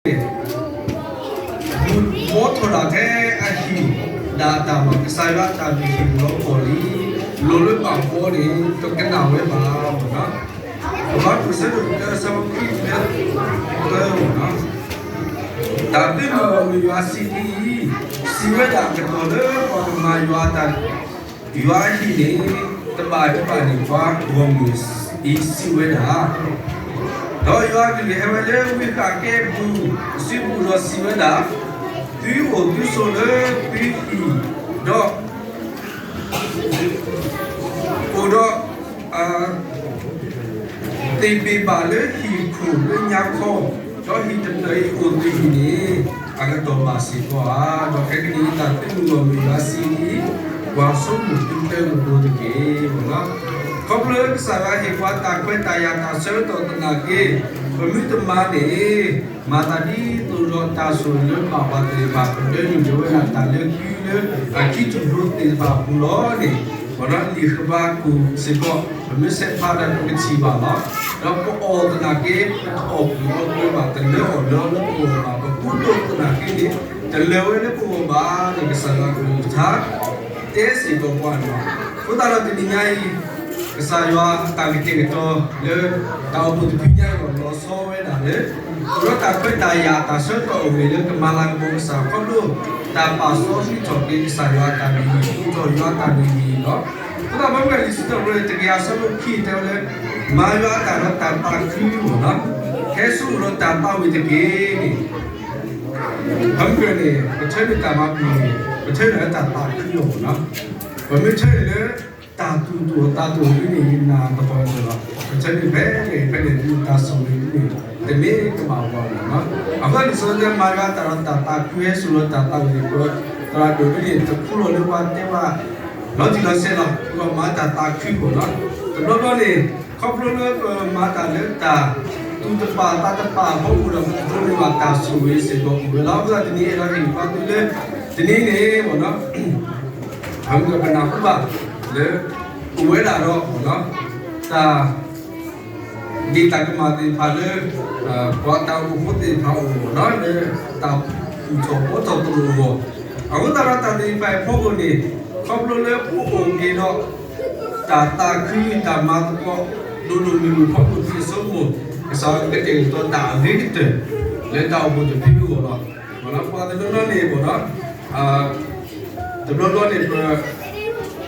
ဘီထီၣ်ဒၣ်ထဲအဟံၣ် ဒၣ်တၢ်မၤကစၢ်ယွၤတၢ်မ့ၢ်ဟံၣ်လီၤပှီၢ်လံ, လိၤလၢဘၣ်ဘီန့ၣ် တကနၣ်ဝဲဘၣ်လီၤ. ကဘးခိၣ်ဆၢဒိၣ်တဆၢဖိခွံလၢသၢလီၤ. တၢ်သ့ၣ်နီၣ်ဂီၢ်မုၢ်ယွၤစံးဒ်အံၤ, စံးဝဲဒၣ်အကတီၢ်လၢပှၤကမၤယွၤတၢ် ယွၤအဟံၣ်န့ၣ် တဘၣ်တဘၣ်န့ၣ် ပှၤဂီၢ်မုၢ်အံၤစံးဝဲဒၣ်, ဒီးယွၤကလုၢ်ဟဲဝဲလၢဝံဃးကဲအပူၤ အစုပူၤဒီးစံးဝဲဒၣ်, သုအိၣ်သုဆိးလၢသုဟံၣ်, ဒီး အိၣ်ဒီး သ့ၣ်ဘ့ၣ်ဘၣ်လၢဟံၣ်ခိၣ်လၢညါခီ, ဒီးဟံၣ်တဖျၢၣ်အံၤအိၣ်သဟံၣ်န့ၣ် အကတီၢ်ဘၣ်စ့ၢ်ကီးဧါ. ဒီးခဲကနံၣ်အံၤတၢ်သ့ၣ်နီၣ်ဂီၢ်မုၢ်ယွၤစံးဒ်အံၤ, ပှၤဆိကမိၣ်သုတဲလိၤလိၤတက့ၢ်. ခီဖျိလၢကစၢ်ယွၤဟ့ၣ်ပှၤတၢ်ခွဲးတၢ်ယာ်တၢ်ဆၢကတီၢ်သနာ်က့, ပမ့ၢ်တမၤန့ၣ် မၤသးဒ်သိးဒီးတၢ်ဆိၣ်ဂ့ၤလၢဘၣ်ပှၤသ့ၣ်တဖၣ် ပဒိးန့ၢ်ဝဲဒၣ်တၢ်လၢခံလၢအခံတဘိသ့ၣ်တဖၣ်အပူၤလီၤန့ၣ်, ဒီးလံာ်ဃဘးကူာ်စ့ၢ်ကီး ပမ့ၢ်ဆဲးဖးဒီးပကထံၣ်ဘၣ်လီၤ. ဒီးပအီၣ်သနာ်က့ ပတအီၣ်ပှဲၤအီၣ်ပှဲၤဘၣ် တလၢအီၣ်လၢလၢပဂီၢ်ဘၣ်, ပကူသိးသနာ်က့န့ၣ် တလၢဝဲလၢပဂီၢ်ဘၣ်န့ၣ် ကစၢ်ယွၤကလုၢ်ကထါ တဲစ့ၢ်ကီးပှၤန့ၣ်လီၤ. အဃိသတးဒီးတနံၤညါအံၤ ကစၢ်ယွၤအတၢ်ကတဲာ်ကတီၤလၢ တၢ်အိၣ်ဖှိၣ်တဖုညါအံၤဒီးလီၤဆီဝဲဒၣ်လၢ အိၣ်ဒီးတၢ်ခွဲးတၢ်ယာ်တၢ်ဆၢကတီၢ်အိၣ်ဂ့ၤလၢကမၤလၤကပီၤကစၢ်ခီဖျိ တၢ်ပာ်စီဆှံထီၣ်က့ၤကစၢ်ယွၤအတၢ်မံၤ သူၣ်ထီၣ်ယွၤအတၢ်မံၤလီၤ. အဃိသတးဒီးပမ့ၢ်ကွၢ်လံာ်စံးထီၣ်ပတြၢၤ တကယၤဆၢဖိခံတဲဝဲလၢ မၤယွၤအတၢ်ဒီးတၢ်သးခုမ့ၢ်နီၤ, ဟဲဆူအအိၣ်ဒီးတၢ်သးဝံၣ်တက့ၢ်န့ၣ် ပမ့ၢ်ကွၢ်န့ၣ် ပထၢန့ၢ်တၢ်မၤပူၤန့ၣ် ပထၢန့ၢ်လၢတၢ်သးခုအဂီၢ်မ့ၢ်နီၤ, ပမ့ၢ်ထၢန့ၢ်လၢ တၢ်သူၣ်ဒိၣ်သးဒိၣ်ဒ်န့ၣ် ယနာ်သပှၢ်ကတၢၢ်လီၤ. ပထၢန့ၢ်ဖဲန့ၣ်ဖဲန့ၣ်ဒ်တၢ်ဆိၣ်ဂ့ၤဒ်န့ၣ် တမ့ၢ်ကမၣ်ပှၤမ့ၢ်နီၤ. အဃိသတးန့ၣ် စီၤဒၤမၤယွၤအတၢ်ဒီးတၢ်သးခု ဟဲဆူအအိၣ်ဒီးတၢ်သးဝံၣ် သရၣ်ဒိၣ်ဒ်န့ၣ် တခူလီၤလၢပှၤတဲဘၣ် လီၤတံၢ်လီၤဆဲးလီၤ, ပကမၤတၢ်သးခုအဂီၢ်နီၤ. တဘျီဘျီန့ၣ် ခီဖျိလၢပမၤတၢ်လၢတၢ်သူၣ်တပာ်သးတပာ်အဖီခိၣ်ဒီး ပဒိးန့ၢ်ဘၣ်တၢ်ဆိၣ်ဂ့ၤစ့ၢ်ကီးအိၣ်ဝဲလီၤ. အဃိသတးတနံၤအံၤဒီးဟ့ၣ်ပှၤသုလၢ တနံၤန့ၣ်မ့ၢ်နီၤ ပနၢ်ဟူဘၣ်လၢ အိၣ်ဝဲဒၣ်ဒီး တၢ် ဒ်တၢ်ကမၣ်သ့ၣ်တဖၣ်လၢ ပှၤတၢ်အိၣ်ဖှိၣ်သ့ၣ်တဖၣ်အဂီၢ်နီၤ လၢတၢ်ဘူၣ်ထီၣ်ဘီထီၣ်တအိၣ်အဂီၢ်, အဃိသတးဒီးတၢ်သ့ၣ်တဖၣ်အဖီခိၣ်န့ၣ် ခီဖျိလၢပအိၣ်က့ၤဒီး တၢ်သးခု တၢ်မၤသကိး ဒိၣ်ဒိၣ်မုၢ်မုၢ်ဖီခိၣ် သုဆိကမိၣ် ကစၢ်ယွၤကတဲာ်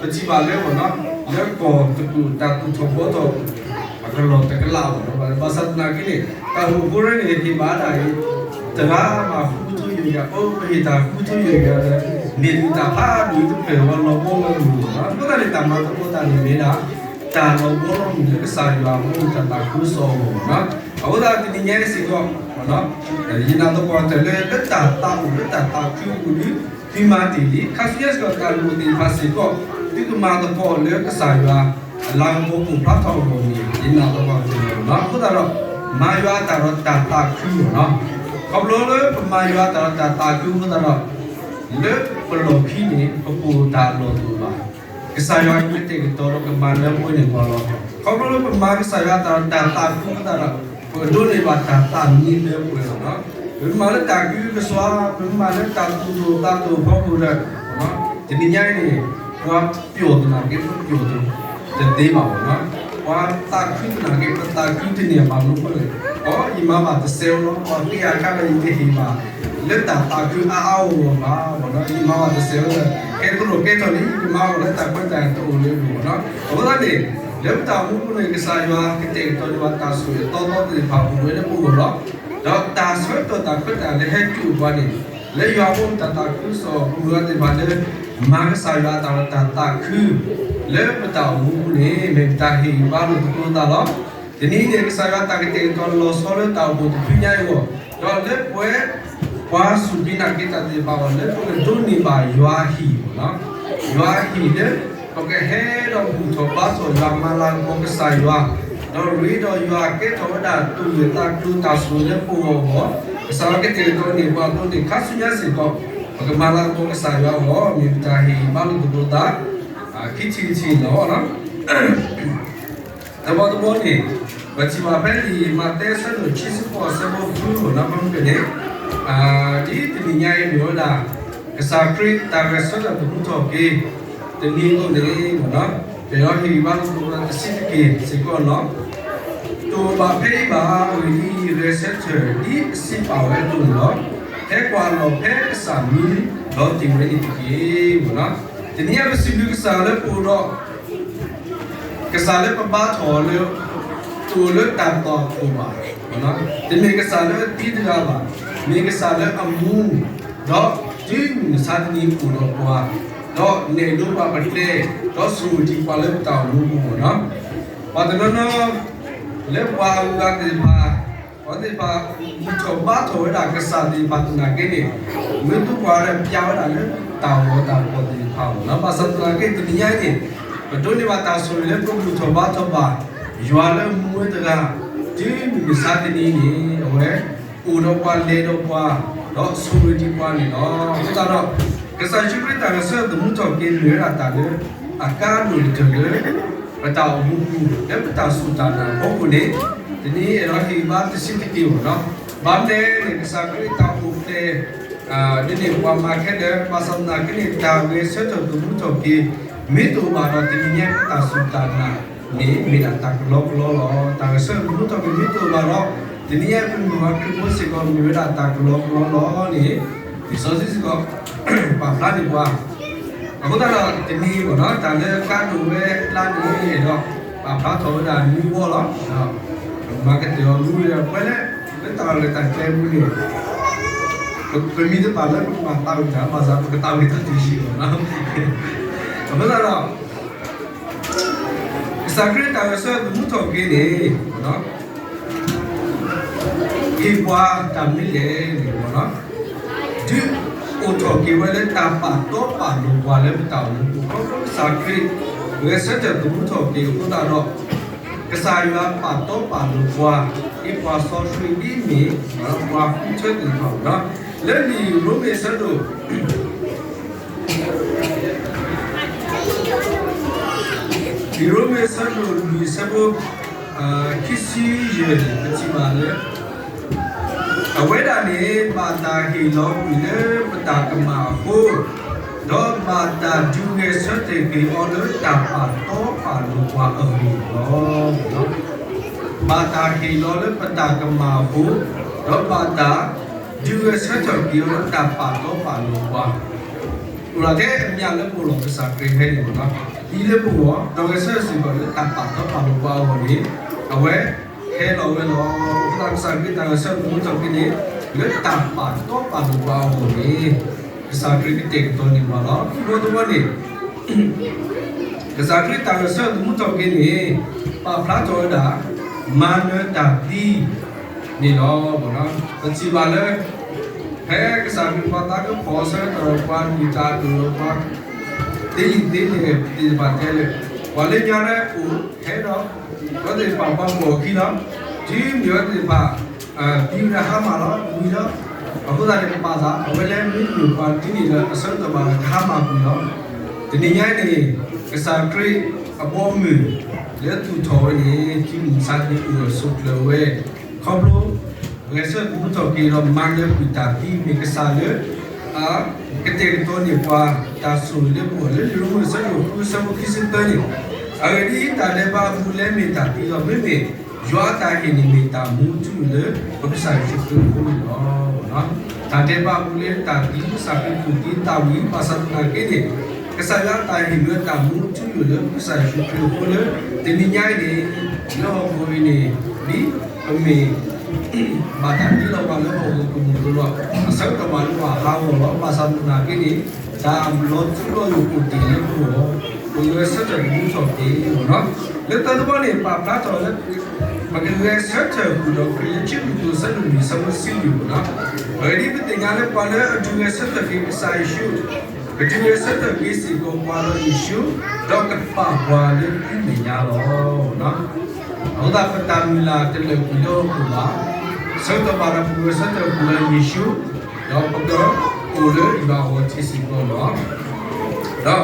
ကတီၤတၢ်အဂ့ၤကတၢၢ် လၢတၢ်အိၣ်ဖှိၣ်တဖုအဂီၢ်လီၤ. ပှၤတနီၤနီၤန့ၣ်မ့ၢ်နီၤ တဘျီဘျီန့ၣ် ပ ပထံၣ်ဘၣ်လၢမ့ၢ်နီၤ လၢကီၢ်တကူၣ်တၢ်ဘူၣ်ထီၣ်ဘီထီၣ် အကလီၢ်တကလးဘၣ်နီၤ ဘၣ်ဆၣ်သနာ်က့န့ၣ် တၢ်အိၣ်ဖှိၣ်ဖိန့ၣ် ဟ့ၣ်ဘၣ်ဒၣ်အံၤ တဂၤဘၣ်ဃုထိယဲၢ်ဂၤ အိၣ်ပဟ့ၣ်တၢ်ဃုထိယဲၢ်ဂၤဒီး န့ၢ်ဒုၣ်တၢ်ဖးဒိၣ်တဖျၢၣ်ဝဲလီၤဘီလီၤမုၢ်နီၤ အဃိသတးန့ၣ် တၢ်မၤသကိးတၢ်န့ၣ်မ့ၢ်ဒၣ် တၢ်လီၤဘီလီၤမုၢ်လၢကစၢ်ယွၤအဖိအတၢ်သးခုကစီၣ်အဂီၢ်မ့ၢ်နီၤ အဃိသတးတနံၤညါအံၤစ့ၢ်ကီး ယနာ်သပှၢ်ကတၢၢ်လၢ လၢတၢ်သးအိၣ်လၢတၢ်သးခုအပူၤဒီး သုမၤတ့ၢ်လံ ခါဆူညါစ့ၢ်ကီးတၢ်လိၣ်သ့ၣ်တဖၣ်စ့ၢ်ကီး သုကမၤသကိးလၢကစၢ်ယွၤ အလၤကပီၤပိၢ်ဖျါထီၣ်အဂီၢ်န့ၣ် ယနာ်သပှၢ်ကတၢၢ်လီၤမ့ၢ်နီၤ အဃိသတးဒီး မၤယွၤအတၢ်ဒီးတၢ်သးခုမ့ၢ်နီၤ ခီဖျိလၢပမၤယွၤအတၢ်ဒီးတၢ်သးခုအဃိသတးဒီး လၢပလီၢ်ခံန့ၣ် ပပိာ်တၢ်အလီၢ်တအိၣ်ဘၣ် ကစၢ်ယွၤကတဲာ်ကတီၤဒီးကမၤလၢပှဲၤန့ၢ်ပှၤလီၤ. ခီဖျိလၢပမၤကစၢ်ယွၤအတၢ်ဒီးတၢ်သးခုအဃိသတးဒီး ပကဒိးန့ၢ်ဘၣ်တၢ်သးမံလၢပှဲၤလီၤ. ပမၤလၢတၢ်ကံကစွါ ပမၤလၢတၢ်သူၣ်ဒိၣ်သးဒိၣ်အဖီခိၣ်ဒီး တနံၤညါအံၤန့ၣ် ပှၤပျီၣ်သနာ်က့ ပပျီၣ်တသ့ဘၣ်မ့ၢ်နီၤ, ပှၤသးခုသနာ်က့ ပသးခုတန့ၢ်ဘၣ်မနုၤအဃိလဲၣ်. အိ ယမၤဘၣ်တစဲးဖိလီၤ, ပှၤဃ့ယၤခါဒီး ယတဟ့ၣ်ဘၣ် လၢတၢ်သးခုအါအါဂီၢ်ဂီၢ်ဘၣ်မ့ၢ်နီၤ, ယမၤဘၣ်တစဲးဖိဒီး ကဲထီၣ်ကဲထီၣ်န့ၣ် ယကမၤအီၤလၢတၢ်ခွဲးတၢ်ယာ်တအိၣ်လၢၤဘၣ်မ့ၢ်နီၤ. အဃိသတးန့ၣ် လၢပတၢ်အိၣ်မူပူၤန့ၣ် ကစၢ်ယွၤကတဲာ်ကတီၤန့ၢ်ပှၤတၢ်ဆိၣ်ဂ့ၤအသီသီသ့ၣ်တဖၣ်အိၣ်ဝဲလၢပဂီၢ်လီၤ. ဒီးတၢ်ဆၢကတီၢ်တၢ်ခွဲးတၢ်ယာ်လၢဟဲတုၤအိၣ်ပှၤန့ၣ် လၢယွၤအဖိအတၢ်သးခုကစီၣ်အပူၤ ပဝဲသ့ၣ်တဖၣ်လၢ မၤကစၢ်ယွၤအတၢ်ဒီးတၢ်သးခု လၢပတၢ်အိၣ်မူပူၤန့ၣ် မ့ၢ်ပတၢ်ဟ့ၣ်ဂံၢ်ဘါလိာ်သကိးသးလီၤ. တနံၤအံၤန့ၣ် ကစၢ်ယွၤအတၢ်ကတဲာ်ကတီၤလီၤဆီလၢတၢ်အိၣ်ဖှိၣ်တဖုညါအံၤအဂီၢ်, ဒီးလၢပဝဲ ပှၤစူၢ်က့ၤနာ်က့ၤတၢ်သ့ၣ်တဖၣ်အဂီၢ် လၢပကဒိးန့ၢ်ဘၣ်ယွၤအဟံၣ်မ့ၢ်နီၤ, ယွၤအဟံၣ်လၢ ပကဟဲဒီးဘူၣ်ထီၣ်ဘါထီၣ်ယွၤ မၤလၤကပီၤကစၢ်ယွၤ, ဒီးရ့ဒီးယွၤကဲထီၣ်ဝဲဒၣ်သူၣ်ဂ့ၢ်သးကျိၤတၢ်ဆိၣ်ဂ့ၤလၢပဂီၢ်အဂီၢ်, ကစၢ်ယွၤကတဲာ်ကတီၤန့ၢ်ပှၤအသိးန့ၣ် ခါဆူညါစ့ၢ်ကီး ပကမၤလၤကပီၤကစၢ်ယွၤအဂီၢ် မ့ၢ်ပတၢ်ဟ့ၣ်ဂံၢ်ဘါလိာ်သကိးသး ခံထံၣ်တထံၣ်လီၤ. တဘီတဘီန့ၣ် ပထံၣ်ဘၣ်ဖဲလံာ်မးသဲအဆၢဒိၣ်ခံဆံဃိးအဆၢဖိဃု မ့ၢ်နီၤ ဖဲမုၢ်ကန့ၣ်, ဒ်တနံၤညါအံၤမ့ၢ်ဝဲဒၣ် ကစၢ်ခရံာ်တၢ်ဂဲၤဆၢထၢၣ်သမူထီၣ်က့ၤ တနံၤအသိးန့ၣ် မ့ၢ်နီၤ ပအဲၣ်ဒိးဟ့ၣ်ဂံၢ်ဘါသကိးတဆံးတက့ၢ်စ့ၢ်ကီးနီၤ. တအိၣ်ဘၣ်ဖဲအံၤဘၣ်, အဂ့ၢ်ဒ်အံၤ, ဂဲၤဆၢထၢၣ်ဒ်အစံးပာ်ဝဲအသိးန့ၣ်လီၤ. ဟဲကွၢ်လီၤဖဲကစၢ်မံဒီးတ့ၢ်ဝဲန့ၣ်တက့ၢ်, မ့ၢ်နီၤ. တနံၤအံၤပစံးဘျုးကစၢ်လၢပအိၣ်ဒီး ကစၢ်လၢပဘါထီၣ်လၢ တအိၣ်လၢတၢ်တီၢ်အခိၣ်ဘၣ်, တမ့ၢ်ကစၢ်လၢအသံတဂၤဘၣ်, မ့ၢ်ကစၢ်လၢအမူ, ဒီးတုၤမုၢ်မဆါတနံၤအိၣ်ဒီးပှၤ, ဒီးနဲၣ်လိပှၤပကျဲ, ဒီးဆိၣ်ဂ့ၤပှၤလၢပတၢ်အိၣ်မူအပူၤမ့ၢ်နီၤ. ပှၤတနီၤနီၤ လၢပှၤအဂုၤအဂၤသ့ၣ်တဖၣ် ပှၤသ့ၣ်တဖၣ် ဘူၣ်ထီၣ်ဘါထီၣ်ဝဲဒၣ်ကစၢ်သ့ၣ်တဖၣ်သနာ်က့န့ၣ်, မ့ၢ်သပှၢ်ဒီးပျၢ်ဝဲဒၣ်လၢတၢ်ဂီၤတၢ်ဖီၣ်သ့ၣ်တဖၣ်မ့ၢ်နီၤ. ဘၣ်ဆၣ်သနာ်က့တနံၤညါအံၤန့ၣ် ပဒိးန့ၢ်ဘၣ်တၢ်ဆိၣ်ဂ့ၤလၢပဘူၣ်ထီၣ်ဘါထီၣ်ဘၣ် ယွၤလၢမူဝဲတဂၤ, တုၤမုၢ်မဆါတနံၤန့ၣ် အဝဲအိၣ်ဒီးပှၤလဲၤဒီးပှၤ, ဒီးဆိၣ်ဂ့ၤဒံးပှၤန့ၣ်လီၤ. အဃိသတးဒီး ကစၢ်ယ့ၣ်ၡူးခရံာ်တၢ်ဂဲၤဆၢထၢၣ်သမူထီၣ်က့ၤမ့ၢ်ဝဲဒၣ်တၢ်လၢ အကါဒိၣ်ကတၢၢ်လၢ ပတၢ်အိၣ်မူပူၤ လၢပတၢ်စူၢ်တၢ်နာ်အဖီခိၣ်န့ၣ် တနံၤအံၤအဲၣ်ဒိးဟ့ၣ်ဂံၢ်ဘါတဆံးတက့ၢ်မ့ၢ်နီၤ. ဘၣ်မနုၤလဲၣ်န့ၣ် ကစၢ်ခရံာ်တၢ်အိၣ်ဖျဲၣ် ဒ်န့ၣ်ပှၤမၤခဲလၢာ် ဘၣ်ဆၣ်သနာ်က့န့ၣ် တၢ်ဂဲၤဆၢထၢၣ်သမူထီၣ်က့ၤ မ့ၢ်တအိၣ်ဘၣ်ဒီး တနံၤညါပတၢ်စူၢ်တၢ်နာ်န့ၣ် မ့ၢ်ဒၣ်တၢ်ကလီကလီလီၤ. တၢ်ဂဲၤဆၢထၢၣ်သမူထီၣ်က့ၤမ့ၢ်တအိၣ်ဘၣ်ဒီး တနံၤညါပမ့ၢ်ပှၤခရံာ်ဖိစ့ၢ်ကီး မ့ၢ်ဝဲဒၣ်တၢ်ကလီကလီလီၤန့ၣ် လံာ်စီဆှံစ့ၢ်ကီး ပာ်ဖျါန့ၢ်ပှၤ အဃိသတးဒီးတနံၤမ့ၢ်နီၤ တၢ်လၢကါဒိၣ်ဝဲအကျါန့ၣ်ဒီး ပာ်ဖျါထီၣ်ဝဲဒၣ်မူဘီလီၤ. မၤကတၢၢ်အီၤမူဒီး ပှၤလၢ လၢတၢ်ရဲၣ်တၢ်ကျဲၤပူၤန့ၣ် ပမံတပာ်လၢပကဘၣ်သးဝံၣ်တၢ် ဘၣ်ဆၣ်ပကသးဝံၣ်တၢ်တယံာ်မ့ၢ်နီၤ. အဃိသတးဒီး ကစၢ်ခရံာ်တၢ်ဂဲၤဆၢထၢၣ်သမူထီၣ်က့ၤန့ၣ် ဟ့ၣ်ပှၤတၢ်မနုၤလဲၣ်န့ၣ်မ့ၢ်နီၤ ဒုးအိၣ်ထီၣ်က့ၤဝဲလၢတၢ်ပာ်တီပာ်လိၤပှၤလၢပတၢ်အိၣ်မူပူၤ ခီဖျိကစၢ်ခရံာ် ဂဲၤဆၢထၢၣ်သမူထီၣ်က့ၤအဃိသတးဒီး ကစၢ်ယွၤပာ်တီပာ်လိၤပှၤ ဒ်ပှၤစီဆှံဒ်မ့ၢ် ပှၤဃုထၢသ့ၣ်တဖၣ်မ့ၢ်နီၤ လၢလံာ်ရိမ့ၤအဆၢဒိၣ် လံာ်ရိမ့ၤအဆၢဒိၣ်လွံၢ်အဆၢဖိ ခံဆံယဲၢ်န့ၣ် ပထံၣ်ဘၣ်လၢ အဝဲဒၣ်န့ၣ် ဘၣ်တၢ်ဟ့ၣ်လီၤကွံာ်လၢပတၢ်ကမၣ်အဃိ, ဒီးဘၣ်တၢ်ဒုးဂဲၤဆၢထၢၣ်က့ၤအီၤလၢတၢ်ပာ်တီပာ်လိၤပှၤအဂီၢ်လီၤ. ဘၣ်တၢ်ဟ့ၣ်လီၤလၢပတၢ်ကမၣ်အဃိ, ဒီးဘၣ်တၢ်ဒုးဂဲၤဆၢထၢၣ်က့ၤအီၤလၢတၢ်ပာ်တီပာ်လိၤပှၤ အိၣ်လီၤထဲအမျးလၢပအိၣ်လီၤကစၢ်ခရံာ်ဖဲန့ၣ်မ့ၢ်နီၤ, ဒ်လၢပဂီၢ် ဒီးဂဲၤဆၢထၢၣ်စ့ၢ်ကီးလၢတၢ်ပာ်တီပာ်လိၤပှၤအဂီၢ်န့ၣ်, အဝဲဟဲလီၤဝဲလီၤ. အဃိသတးကစၢ်ခရံာ်တၢ်ဂဲၤဆၢထၢၣ်သမူထီၣ်က့ၤန့ၣ် လၢတၢ်ပာ်တီပာ်လိၤပှၤအဂီၢ်န့ၣ် ကစၢ်ခရံာ်ကတဲာ်ကတီၤန့ၢ်ပှၤလီၤ. ခံဘီတဘီန့ၣ် ကစၢ်ခရံာ်တၢ်ဂဲၤဆၢထၢၣ်သမူထီၣ်က့ၤန့ၣ် ပာ်ဖျါထီၣ်ဝဲဒၣ် မၤနၢၤတၢ်သံန့ၣ်လီၤ. ပထံၣ်ဘၣ်လၢ ဖဲကစၢ်ခရံာ်ပှၤသးကဖီၣ်အဆၢကတီၢ် ပှၤနံၣ်တၢ်အဒိၣ် ပှၤသ့လံာ်သ့လဲၢ်သ့ၣ်တဖၣ်ထဲလဲၣ်, ပှၤလၢညါလၢအိၣ်ဟဲဒီး ပှၤသ့ၣ်တဖၣ်ပှၤပိာ်အခံလီၤ. တုၤမ့ၢ်ဝဲသ့ၣ်တဖၣ် သံဝဲဒၣ်ဟါမၢ်လီၤ ဝံၤလီၤ. အဃိသတးန့ၣ် ပဘၣ်သး အဝဲလၢမ့တမ့ၢ်ပှၤတထံၣ်န့ၣ်ဒီး အဆၢကတီၢ်ဘၣ်ကဟါမၢ်ကွံာ်လီၤ. တနံၤညါအံၤန့ၣ် ကစၢ်ခရံာ်အဘီအမုၢ် လၢသူၣ်ထီၣ်ဝဲန့ၣ် တုၤမုၢ်မဆါတနံၤအိၣ်ဒီးဆိးကျၢၤဝဲ ခီဖျိ ဂဲၤဆၢထၢၣ်သမူထီၣ်က့ၤဒီးမၤနၢၤကွံာ်တၢ်သံ မ့ၢ်ကစၢ်လၢ ကတဲာ်ကတီၤန့ၢ်ပှၤ တၢ်ဆိၣ်ဂ့ၤလၢပဂီၢ် လၢလံာ်ရိမ့ၤအဆၢဒိၣ်ဃုအဆၢဖိခံဆံသၢန့ၣ်, အဂ့ၢ်ဒ်အံၤ တၢ်ဒဲးဘးအပူၤလၢမ့ၢ်တၢ်သံလီၤ. မ့မ့ၢ်ယွၤအတၢ်ဟ့ၣ်န့ၣ်မ့ၢ်တၢ်မူထူယိာ်လၢ ပကစၢ်ယ့ၣ်ၡူးခရံာ်အဃိန့ၣ်လီၤ. တၢ်ဒဲးဘးအပူၤလၢတၢ်သံ ကစၢ်ခရံာ်သူၣ်သံသးဝံၤ ဘၣ်ဆၣ်သနာ်က့န့ၣ် ကစၢ်ယွၤအတၢ်ဟ့ၣ်မ့ၢ်တၢ်မူထူယိာ်လၢ ပကစၢ်ယ့ၣ်ၡူးခရံာ်အဃိလၢ တနံၤညါအံၤန့ၣ် လၢဟီၣ်ခိၣ်အံၤန့ၣ် ဒ်ပမ့ၢ် ဘၣ်တၢ်သံလီၤပှၤလၢဟီၣ်ခိၣ်ကမူၣ်အသိးဒီး အဆၢကတီၢ်ဘၣ်လၢပှၤဟးဂီၤလီၤ. ဘၣ်ဆၣ်သနာ်က့န့ၣ် တၢ်လီၤထူလီၤယိာ်အိၣ်တ့ၢ်လၢပဂီၢ် ပဂဲၤဆၢထၢၣ်သမူထီၣ်က့ၤလီၤ. လၢသၢသဘီန့ၣ် ပာ်ဖျါထီၣ်လၢ ပကဂဲၤဆၢထၢၣ်ဃုာ်ဒီးခရံာ်လၢ ခံကရံၣ်သူး အဆၢဒိၣ်လွံၢ် အဆၢဖိတဆံလွံၢ်န့ၣ်လီၤ. အဂ့ၢ်ဒ်အံၤ ပသ့ၣ်ညါလၢပှၤလၢအဒုးဂဲၤဆၢထၢၣ်က့ၤကစၢ်ယ့ၣ်ၡူး ကဒုးဂဲၤဆၢထၢၣ်က့ၤစ့ၢ်ကီးပှၤဒီးယ့ၣ်ၡူး, ဒီးကပာ်ပှၤလၢသုမဲာ်ညါလီၤ. အဃိသတး ပတၢ်မုၢ်လၢ်တလၢာ်ကွံာ်လၢဟီၣ်ခိၣ်ဘၣ်. ဆၢကတီၢ်ဘၣ်ဒီးပဂဲၤဆၢထၢၣ်ဃုာ်ဒီးယ့ၣ်ၡူး, ဒီးပကအိၣ်လၢယွၤအဂီၤထံးစ့ၢ်ကီးလီၤ. ဒီး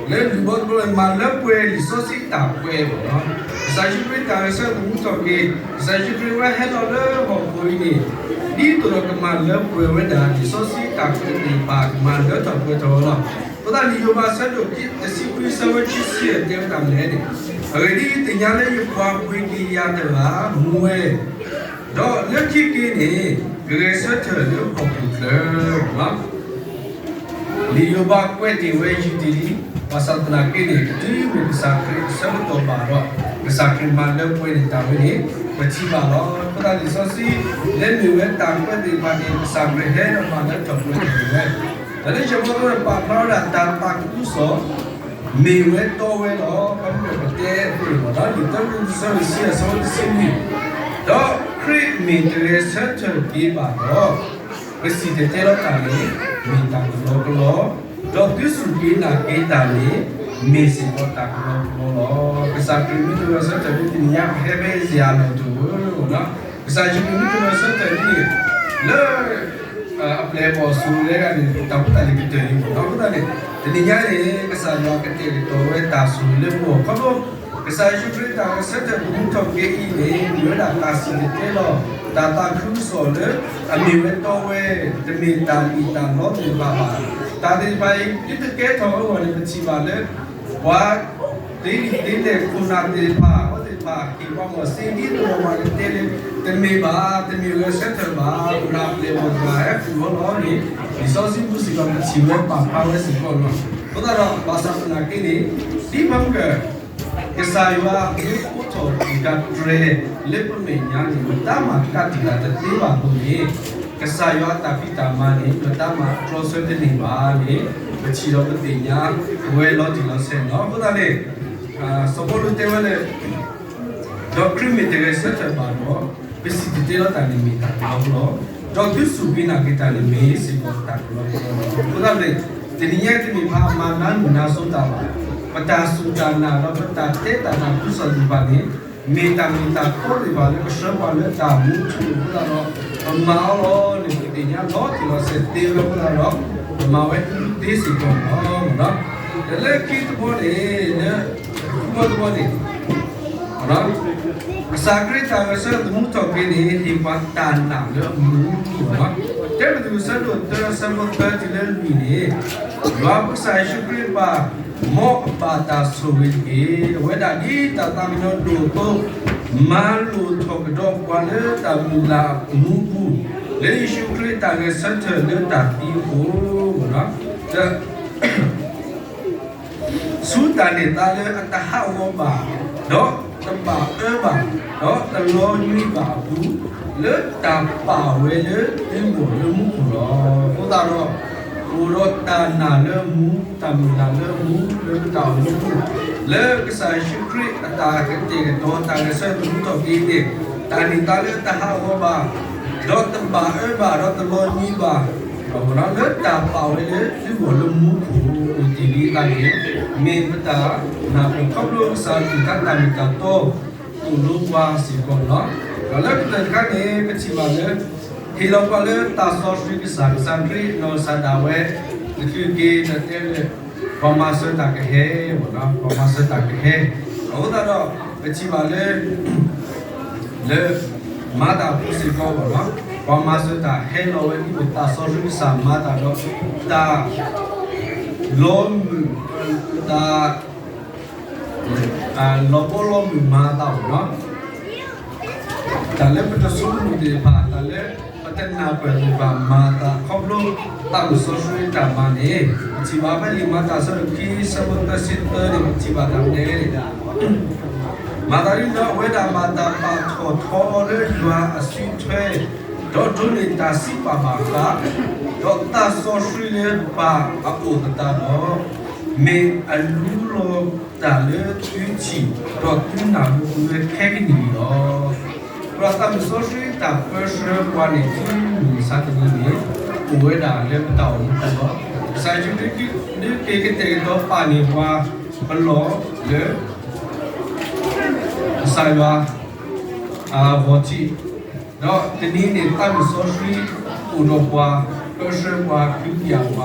လၢလွံၢ်ဘီတဘီန့ၣ် မၤလၢပှဲၤလံာ်စီဆှံတၢ်ကွဲးအဂီၢ်လီၤ. ကစၢ်ယ့ၣ်ၡူးခရံာ်တၢ်ဂဲၤဆၢထၢၣ်သမူထီၣ်က့ၤ, ကစၢ်ယ့ၣ်ၡူးခရံာ်ဝဲဟဲလီၤလၢဟီၣ်ခိၣ်အံၤန့ၣ် ဒ်သိးဒီးကမၤလၢပှဲၤဝဲဒၣ် လံာ်စီဆှံတၢ်ကွဲးသ့ၣ်တဖၣ် ကမၤလၢထီၣ်ပှဲၤထီၣ်အီၤလီၤ. အဃိသတးန့ၣ် လံာ်ယိၤဘးအဆၢဒိၣ်တဆံခွံ အဆၢဖိခံဆံယဲၢ် တဲဝဲဒၣ်ဒ်လဲၣ်န့ၣ်, အဂ့ၢ်ဒ်အံၤ, သ့ၣ်ညါလၢယပှၤပှ့ၤက့ၤယၤတဂၤမူဝဲ, ဒီးလၢခံက့ၤန့ၣ် ကဂဲၤဆၢထၢၣ်လၢဟီၣ်ခိၣ်ချၢလီၤ. လံာ်ယိၤဘးကွဲးတ့ၢ်ဝဲယုၢ်တ့ၢ်လံ, ဘၣ်ဆၣ်သနာ်က့န့ၣ် တုၤမ့ၢ်ကစၢ်ခရံာ်ဆၢကတီၢ်ဘၣ်ဒီး ကစၢ်ခရံာ်မၤလၢပှဲၤန့ၢ်တၢ်ဝဲန့ၣ် ပထံၣ်ဘၣ်လီၤ. အဃိသတးလံာ်စီဆှံ လၢမ့ၢ်ဝဲတၢ်ကွဲးသ့ၣ်တဖၣ်န့ၣ် ကစၢ်ခရံာ်ဟဲဒီးမၤလၢထီၣ်ပှဲၤန့ၢ်ဝဲ, ဒီးလၢယဲၢ်ဘီတဘီန့ၣ် ပာ်ဖျါဝဲဒၣ်တၢ်သးခုကစီၣ် မ့ၢ်ဝဲတီဝဲလီၤ. ပမ့ၢ်ပတဲအသိးန့ၣ်လီၤ, လံာ်တၢကရံၣ်သူး အဆၢဒိၣ်တဆံ အဆၢဖိတဆံလွံၢ်, ဒီးခရံာ်မ့ၢ်တဂဲၤဆၢထၢၣ်က့ၤဘၣ်ဒီး ပစံၣ်တဲၤတဲလီၤတၢ်န့ၣ် မ့ၢ်တၢ်ကလီကလီ, ဒီးသုစူၢ်က့ၤနာ်က့ၤတၢ်န့ၣ် မ့ၢ်စ့ၢ်ကီးတၢ်ကလီကလီလီၤ. ကစၢ်ခရံာ်မ့ၢ်တဂဲၤဆၢထၢၣ်ဒ်တနံၤညါ ပဟဲဖဲအံၤစ့ၢ်ကီးလီၤတအိၣ်လီၤ. ကစၢ်ယ့ၣ်ၡူးခရံာ်မ့ၢ်တဂဲၤဆၢထၢၣ်ဒ်န့ၣ် လၢ အပျဲၢ်အဘီၣ်ဆိးလၢအဂၤန့ၣ် တၢ်ဖိတၢ်လံၤကတၢၢ်အံၤလီၤ. အဃိသတးန့ၣ် တနံၤညါန့ၣ် ကစၢ်ယွၤကတဲာ်ကတီၤဝဲတၢ်ဆိၣ်ဂ့ၤလၢပဂီၢ်ခီဖျိ ကစၢ်ယ့ၣ်ၡူးခရံာ်တၢ်ဂဲၤဆၢထၢၣ်သမူထီၣ်က့ၤအံၤန့ၣ် မ့ၢ်ဝဲဒၣ်တၢ်စံၣ်တဲၤတဲလီၤ တၢ်သးခုကစီၣ်လၢ အမ့ၢ်ဝဲတီဝဲ, တမ့ၢ်တၢ်လံၣ်တၢ်လီသ့ၣ်တဖၣ်ဘၣ်. တၢ်သ့ၣ်တဖၣ်အံၤ ဒ်တကဲထီၣ်အဂီၢ်န့ၣ် ပထံၣ်ဘၣ်လၢ ပှၤသ့လံာ်သ့လဲၢ်ခိၣ်နၢ်သ့ၣ်တဖၣ် အဝဲသ့ၣ်တဖၣ်ဟ့ၣ်ပှၤမီၢ်စ့ဒ်သိးဒီးပှၤကတဲလၢ တမ့ၢ်ဘၣ်, တမ့ၢ်ဂဲၤဆၢထၢၣ်ဘၣ်, ခိၣ်နၢ်ပျဲၢ်အဘီၣ်တဂၤဟဲဃုာ်အီၤလီၤန့ၣ် လံာ်စီဆှံပူၤစ့ၢ်ကီး ပထံၣ်ဝဲပာ်ဖျါဝဲစ့ၢ်ကီးလီၤ. အဃိသတးဒီး ဘၣ်ဆၣ်သနာ်က့န့ၣ် ဒ်ပမ့ၢ် ကစၢ်ယွၤမ့ၢ်အိးထီၣ်တၢ်တြဲၤလၢပမဲာ်ညါန့ၣ် ပတၢ်မၤကတၢၢ်တဂၤတသ့ဘၣ်အသိးန့ၣ် ကစၢ်ယွၤအတၢ်ဖံးတၢ်မၤန့ၣ် ပတၢ်မၤတြီဆၢတန့ၢ်ဘၣ်န့ၣ် ပထံၣ်ဒီးပသ့ၣ်ညါဝဲလီၤတံၢ်လီၤဆဲးလီၤ. အဃိသတးန့ၣ် စီၤပီလူးတဲဝဲလၢ ဒီးခရံာ်မ့ၢ်တဂဲၤဆၢထၢၣ်ဘၣ်ဒီး ပစံၣ်တဲၤတဲလီၤတၢ်န့ၣ်မ့ၢ်တၢ်ကလီကလီ, ဒီးသုစူၢ်က့ၤနာ်က့ၤတၢ်န့ၣ်မ့ၢ်စ့ၢ်ကီးတၢ်ကလီကလီလီၤ. အဃိသတးန့ၣ် တနံၤညါတမ့ၢ်ပှၤမၤနးမုၢ်နၤစိၤတၢ်ဘၣ်, ပတၢ်စူၢ်တၢ်နာ်ဒီးပတၢ်တဲတၢ်သးခုကစီၣ်သ့ၣ်တဖၣ်န့ၣ် မ့ၢ်တၢ်မ့ၢ်တၢ်တီသ့ၣ်တဖၣ်လၢကဆှၢပှၤလၢတၢ်မူအထူအယိာ်အဃိသတးဒီး ပမၤအီၤလီၤန့ၣ် ပသ့ၣ်ညါလီၤတံၢ်လီၤဆဲးသ့ဝဲအဃိသတးဒီး ပမၤဝဲသ့စ့ၢ်ကီးလီၤ. ဒီးလၢခံတဘီန့ၣ် လၢခံတဘီန့ၣ် ကစၢ်ခရံာ်တၢ်ဂဲၤဆၢထၢၣ်သမူထီၣ်က့ၤန့ၣ် ဟ့ၣ်ပှၤတၢ်နာ်လၢအမူအထူလီၤ. တၢပတြၢၤအဆၢဒိၣ်တၢ အဆၢဖိသၢတုၤလၢလွံၢ်န့ၣ် ယွၤပကစၢ်ယ့ၣ်ၡူးခရံာ်ပၢ် မ်အဘၣ်တၢ်ဆိၣ်ဂ့ၤတက့ၢ်. အဝဲဒၣ်ဒ်တၢ်သးကညီၤဒိၣ်အသိး မၤလိာ်ထီၣ်ကဒီးပှၤလၢတၢ်မုၢ်လၢ်အမူအပူၤ လၢယ့ၣ်ၡူးခရံာ်တၢ်ဂဲၤဆၢထၢၣ်လၢတၢ်သံအဃိ ဒီး ဆူတၢ်န့ၢ်သါလၢအတဟးဂီၤဘၣ်, ဒီးတဘၣ်အၢဘၣ်, ဒီးတလီၤညွံးဘၣ်အပူၤ, လၢတၢ်ပာ်ဝဲလၢသုဂီၢ်လၢမူခိၣ်လီၤ. အဃိသတးဒီး အိၣ်ဒီးတၢ်နာ်လၢအမူ, တၢ်မုၢ်လၢ်လၢအမူ လၢပတၢ်အိၣ်မူအပူၤ, လၢကစၢ်ယ့ၣ်ၡူးခရံာ်အတၢ်ကတဲာ်ကတီၤတၢ်ဂဲၤဆၢထၢၣ်သမူထီၣ်က့ၤန့ၣ် တၢ်န့ၢ်သါလၢတဟးဂီၤဘၣ်, ဒီးတဘၣ်အၢဘၣ်, ဒီးတလီၤညွံးဘၣ် လၢတၢ်ပာ်ဝဲလၢသုဂီၢ်လၢမူခိၣ်အိၣ်တ့ၢ်လံအသးန့ၣ် မ့ၢ်ပတၢ်နာ်ပၢၢ်ခီဖျိကစၢ်အကလုၢ်ကထါတၢ်မ့ၢ်တၢ်တီ သိၣ်လိပှၤစ့ၢ်ကီးလီၤ. ဒီးလၢကတၢၢ်တခါန့ၣ် ပထံၣ်ဘၣ်လၢ ဟ့ၣ်လီၤပှၤလၢတၢ်စီဆှံကစၢ်, ကစၢ်ခရံာ်နီၢ်ကစၢ်ဒၣ်ဝဲ တချုးက့ၤဒီးတဲလၢ ပှၤမၤစၢၤတၢ်ကဟဲ, ပှၤမၤစၢၤတၢ်ကဟဲ, အဃိသတးဒီး ပထံၣ်ဘၣ်လၢ လၢမၤတၢ်အပူၤစ့ၢ်ကီးလီၤ. ပှၤမၤစၢၤတၢ်ဟဲလီၤဝဲဒ်သိးတၢ်စီဆှံကစၢ်မၤတၢ်ဒီး တၢ်လီၤမုၢ်, တၢ် လီၤဘီလီၤမုၢ်မၤအသးလီၤ. တၢ်လၢပတဆိကမိၣ်သ့ၣ်တဖၣ်, တၢ်လၢပတဆိကမိၣ်သ့ၣ်တဖၣ်, တၢ်လၢပတနာ်ပၢၢ်သ့ၣ်တဖၣ် မၤအသးခီဖျိသးစီဆှံတၢ်မၤန့ၣ် ပထံၣ်ဘၣ်ဖဲလံာ်မၤတၢ်အဆၢဒိၣ်ခံ အဆၢဖိသၢဆံသၢန့ၣ် ပထံၣ်ဘၣ်တၢ်တဲန့ၣ် မၤသးဒ်န့ၣ်ဒီး အဝဲဒၣ်ဘၣ်တၢ်ပာ်ထီၣ်ထီအီၤလၢယွၤအစုထွဲ, ဒီးဒိးန့ၢ်တၢ်စံးပာ်ဘၣ်ဃး, ဒီးသးစီဆှံလၢပၢ်အအိၣ်အသးဒီး, မ့ၢ်အလူလီၤတၢ်လၢသုထံၣ်, ဒီးသုနာ်လၢသုဝဲခဲကနံၣ်အံၤလီၤ. ဒီးသးမုၣ်စီဆှံတၢ်ပၢဆှၢပှၤန့ၣ်တုၤမုၢ်မဆါတနံၤန့ၣ် အိၣ်ဝဲဒၣ်လၢပတၢ်အိၣ်မူအပူၤလီၤ. ကစၢ်ယ့ၣ်ၡူးခရံာ်ဒုးက့ၤကတဲာ်ကတီၤပာ်န့ၢ်ပှၤပလီၢ်လၢ ကစၢ်ယွၤအဂီၢ်ထံး, ဒီးတနံၤန့ၣ် သးမုၣ်စီဆှံအိၣ်ဒီးပှၤ, ပၢဆှၢပှၤ, ကဟုကယာ်ပှၤ,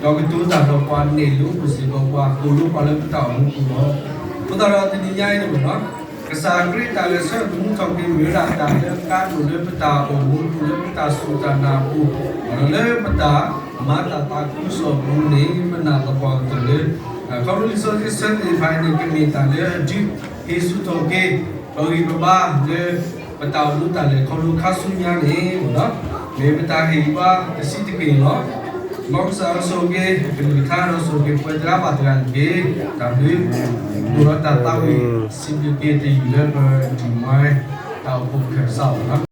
ဒီးကတိၤတၢ်ဒီးပှၤ နဲၣ်လိပှၤစ့ၢ်ကီးပှၤ သိၣ်လိပှၤလၢပတၢ်အိၣ်မူပူၤလီၤ. အဃိသတးဒီးတနံၤညါအံၤန့ၣ် ကစၢ်ခရံာ်တၢ်ဂဲၤဆၢထၢၣ်သမူထီၣ်က့ၤ မ့ၢ်ဝဲဒၣ်တၢ်လၢအကါဒိၣ်လၢပတၢ်အိၣ်မူပူၤ လၢပတၢ်စူၢ်တၢ်နာ်အပူၤ, လၢပတၢ်မၤတၢ်သးခုကစီၣ်အပူၤန့ၣ် ပနာ်သပှၢ်ကတၢၢ်လၢ ခီဖျိလံာ်စီဆှံဆၢသ့ၣ်တဖၣ်အံၤန့ၣ် ကမ့ၢ်တၢ်လၢအဒုးဟ့ၣ်ဆူၣ်ထီၣ်က့ၤ ပဂံၢ်ပဘါလၢ ပတၢ်အိၣ်မူတၢ်လဲၤခီဖျိခါဆူညါန့ၣ် မ့ၢ်ပတၢ်ဟ့ၣ်ဂံၢ်ဘါတဆံးတက့ၢ်န့ၣ်လီၤ. မ်ကစၢ်ယွၤဆိၣ်ဂ့ၤ ကလုၢ်ကထါဒီးဆိၣ်ဂ့ၤပှၤသရၣ်ဘၣ်သရၣ်တက့ၢ်. တၢ်ဘျုး အိၣ်ဒီးတၢ်သးဝံၣ် စံးဘျုးက့ၤတယုၢ်လၢပဒံးဝဲ တၢ်အိၣ်ဖှိၣ်ကစၢ်အီၤလီၤ.